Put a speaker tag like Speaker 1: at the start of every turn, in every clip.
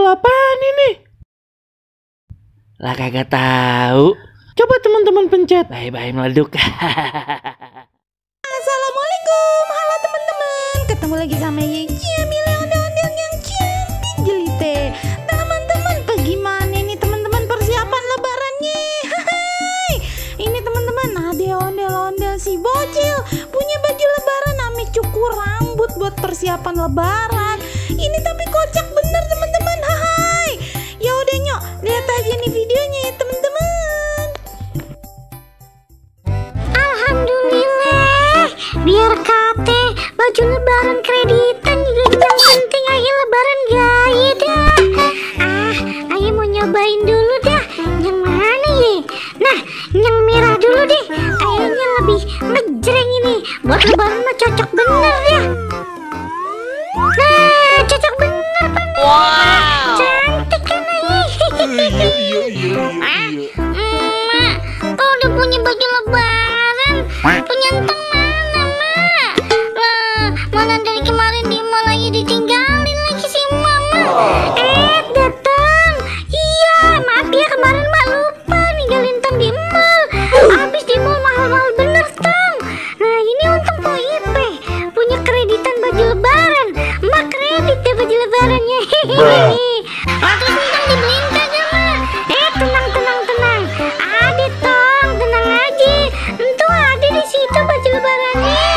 Speaker 1: apaan ini? Lah kagak tahu. Coba teman-teman pencet. Bye-bye meleduk.
Speaker 2: Assalamualaikum, halo teman-teman. Ketemu lagi sama Yecia Mila ondel-ondel yang cantik jelite. Teman-teman, bagaimana nih teman-teman persiapan lebarannya? Hai. Ini teman-teman, ada ondel-ondel si bocil punya baju lebaran ame cukur rambut buat persiapan lebaran. Ini tapi kocak bener teman-teman. Hai. Ya udah nyok, lihat aja nih videonya ya teman-teman.
Speaker 3: Alhamdulillah, biar kate baju lebaran kreditan juga yang penting aja lebaran gaya dah. Ayo mau nyobain dulu dah. Yang mana ya? Nah, yang merah dulu deh. Kayaknya lebih ngejreng ini. Buat lebaran mah cocok bener dah. Nah, cocok bener bener. Wow. Cantik kan Mak, kau udah punya baju lebaran, punya entang mana, Mak? Mana dari kemarin di mall aja ditinggalin lagi si Mama. Datang. Iya, maaf ya kemarin Mak lupa ninggalin entang di mall. Habis di mall mahal-mahal bener, Tang. Nah, ini untung Pak Ipe punya kreditan baju lebaran. Mak kredit ya baju lebarannya. Waktu entang dibeliin kagak, Mak? Tenang. Ada Tong, tenang aja. Entu ada di situ baju lebarannya.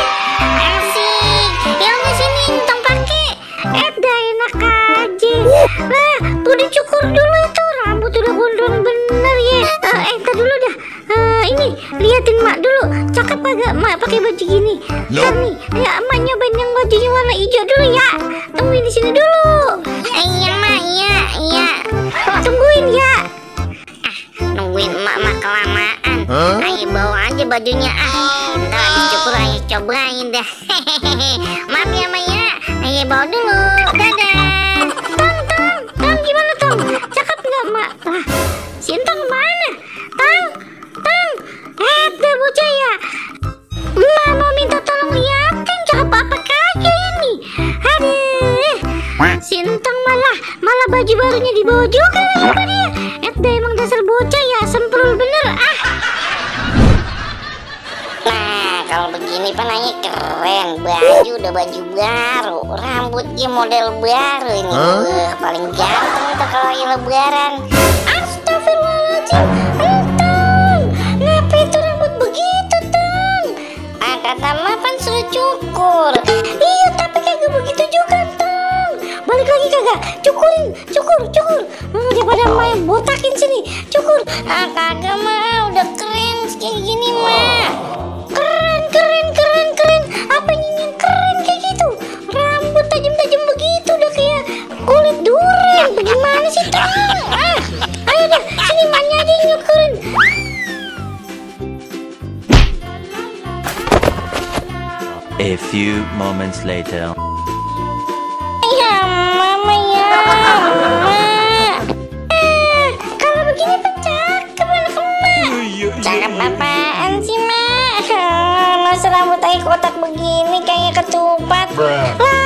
Speaker 3: Asik. Ya udah sini Entong pakai. Dah enak aja. Lah, tuh dicukur dulu itu rambut udah gondrong bener ya. Entar dulu dah. Ini liatin Mak dulu. Cakep kagak Mak pakai baju gini? Ntar nih, ya Mak nyobain yang bajunya warna hijau dulu ya. Tungguin di sini dulu. Iya Mak, iya. Tungguin ya. Nungguin emak kelamaan. Ayo bawa aja bajunya. Ntar habis cukur ayo cobain dah. Maaf ya Maya. Ayo bawa dulu. Dadah. Tang gimana Tang? Cakep nggak Mak? Lah, si Entang kemana? Tang. Dah bocah ya. Mak mau minta tolong liatin cakep apa kagak ini. Aduh. Si Entang malah baju barunya dibawa juga sama dia. Dah emang dasar bocah ya, semprul bener. Nah, kalau begini pananya keren. Baju udah baju baru, rambutnya model baru ini. Paling ganteng tuh kalau yang lebaran. Astagfirullahaladzim, Entang, ngapa itu rambut begitu, Tang? Kata Mapan suruh cukur. Iya, tapi kagak begitu juga, Tang. Balik lagi kagak, cukur. Daripada main botakin sini, cukur. Kagak mah, udah keren kayak gini mah. Keren. Apanya yang keren kayak gitu? Rambut tajam-tajam begitu udah kayak kulit durian. Bagaimana sih Tang? Ayo dah, sini Maknya aja yang nyukurin.
Speaker 4: A few moments later.
Speaker 3: Ya Mama ya. Kalau begini kan cakep anak emak. Cakep apaan sih Mak? Masa rambut aja kotak begini kayak ketupat. Lah